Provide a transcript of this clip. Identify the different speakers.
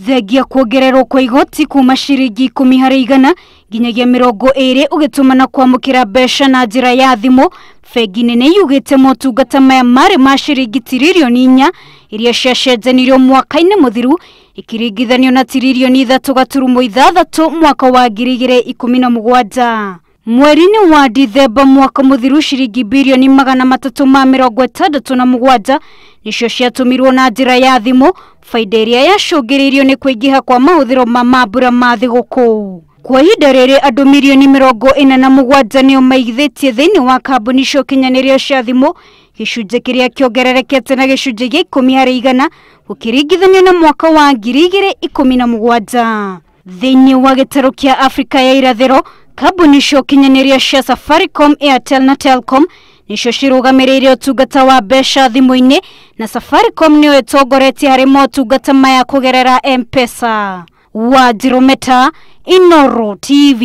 Speaker 1: Thengia kuongererwo kwa igoti kuma ciringi 10 harĩ igana nginyagia 20 ũgĩtũma na kwamũkĩra mbeca na njĩra ya thimũ. Bengi nene yugĩte motungata maya marĩ ma ciringi tiririoni 4 iria ciacenjanirio mwaka-inĩ mũthiru ikiringithanio na tiririoni 3.6 mwaka wa 2017. Mweri-inĩ wa Dithemba mwaka mũthiru ciringi birioni 367 nicio ciatũmirwo na njĩra ya thimũ, faida ĩrĩa yacũngĩrĩirio nĩ kũingĩha kwa mahũthĩro ma mambura ma thigũkũ. Kwa ihinda rĩrĩ andũ mirioni 47 nĩo maigithĩtie thĩinĩ wa kambuni cia ũkinyanĩria cia thimũ, gĩcunjĩ kĩrĩa kĩongererekete na gĩcunjĩ gĩa 10 harĩ igana gũkĩringithanio na mwaka wa 2017. Thĩinĩ wa gĩtarũ kĩa Afrika ya irathĩro, kambuni cia ũkinyanĩria cia Safaricom, Airtel na Telcom nicio cirũgamĩrĩire ũtungata wa mbeca thimũ-inĩ, na Safaricom nĩyo ĩtongoretie harĩ motungata maya kũgerera M-Pesa. Wanjirũ Meta, Inooro TV.